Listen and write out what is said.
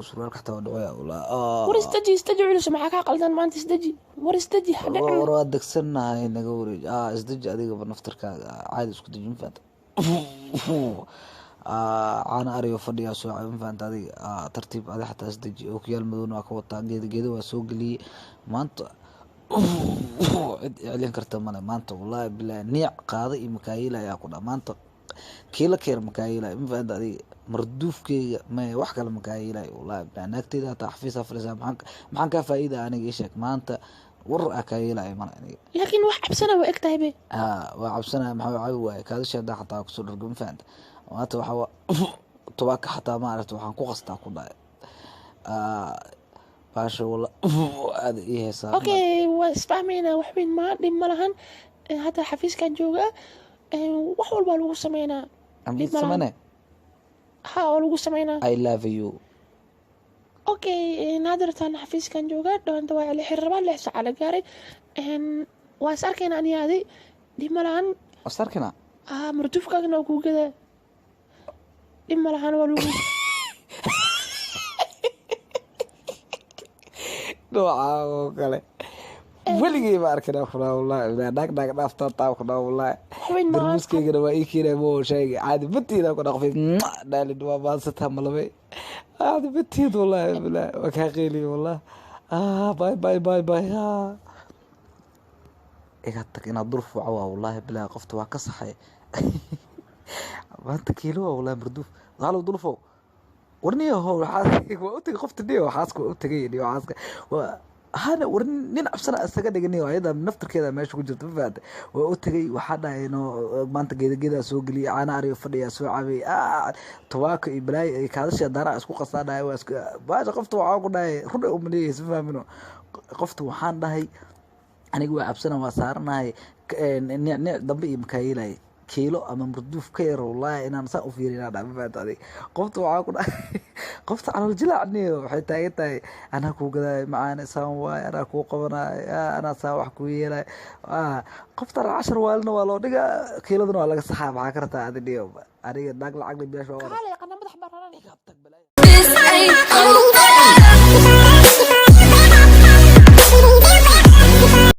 Surwaalka xataa waa dhacaya walaa. War isdeji, isdeji culus, maxaa kaa qaldan maanta? Isdeji, war isdeji, ha dhicin. War waa degsannahay, naga wareej. Isdeji adigaba naftarkaaga, caadi isku deji, ma fahanta? Caano ariyo fadhiyaa soo caba, ma fahanta adiga? Tartiib adi xataa isdeji. Ookiyaal madowna waa ka wataa, geeda geeda waa soo geliyey. Maanta cid celin karta male maanta, wallahi bilahi. Niic qaada iyo makaayila ayaa ku dha maanta, kiila keer makaayilay, ma fahanta adiga? Marduufkeyga may wax kale makaayilay, wallahi bilahi. Naagteyda hataa xafiisaa fadhisaa. Maxaan kaa faa'iida aniga? Ii sheeg maanta, war aa kaa yeelaya male aniga. Laakiin wax cabsana waa eg tahay be. Ha, waa cabsanaya, maxaa cabi waaye? Kaadasha haddaa xataa kusoo dhargo, ma fahanta? Maanta waxaa tubaaka xataa, ma aragta, waxaan ku qastaa ku dhahay baasha wala aada ii heesaa. Okay, waa isfahmaynaa, wax weyn maa dhib ma lahan. Hadda xafiiskan joogaa, wax walbaa lagu sameynaa. Ambiid Dhib ma lahan. Samene. Ha, waa lagu sameynaa. I love you. Okay, hadda xafiiskan joogaa, dhawaanta waa la xiri rabaa, 6 saaca la gaaray. Waa is arkaynaa aniga adi, dhib ma lahan. Wasarkina. Ah, marduufkaagana waa kuu gadaa, dhib ma lahan, waa lagu Noocaa oo kale weligay ma arkin ku dhaha, wallahi naag naag dhaaftaa taa ku dhaha, wallahi. Wax weyn maaha. Darmuuskeygana waa ii keenay, mo shayga caadi batiida ku dhaqfay dhaalin, waa maansataa malabay caadi batiid, wallahi bilahi waa kaa qeeliye, wallahi. Bye bye bye bye. Iga tag inaad dul fuuca waa, wallahi bilahi, qofta waa ka saxay maanta. Kiilo waa wallahi marduuf halow dulfow. War niyahow, waxaa waa u tegay qofta niyo xaaska, waa u tegay niyo xaaska waa hana. War nin cabsana isaga dhiga niyo, ayada naftarkeeda meesha ku jirta, ma fahantay? Waa u tegay, waxaa dhahay no maanta geeda geedaa soo geliyay, caana ariyo fadhiyaa soo cabay, tubaako iyo balaayo iyo kaadasha daaraha isku qasaa dhahay. Waa isku baasha qofta waxaa ku dhahay run uma leeyaysa, ma fahmino? Qofta waxaan dhahay aniga waa cabsana, waa saaranahay, niic niic dambe iyo makaayilay kiilo ama marduuf ka yar, wallahi inaan saan u fiirin dhaa, ma fahanta adiga? Qofta waxaa ku dhahay qofta calool jilaac niyo, waxay taagan tahay anaa kuu gadaayo macaane, saan waay, anaa kuu qabanayo, anaa saan wax kuu yeelayo. Qofta 10 waalina waa loo dhigaa, kiiladana waa laga saxaa. Maxaa ka rabtaa adi niyo? Aniga naag lacag la bilaash waa Kaalay, qana madax bararan. Iga tag balaayo. This ain't over.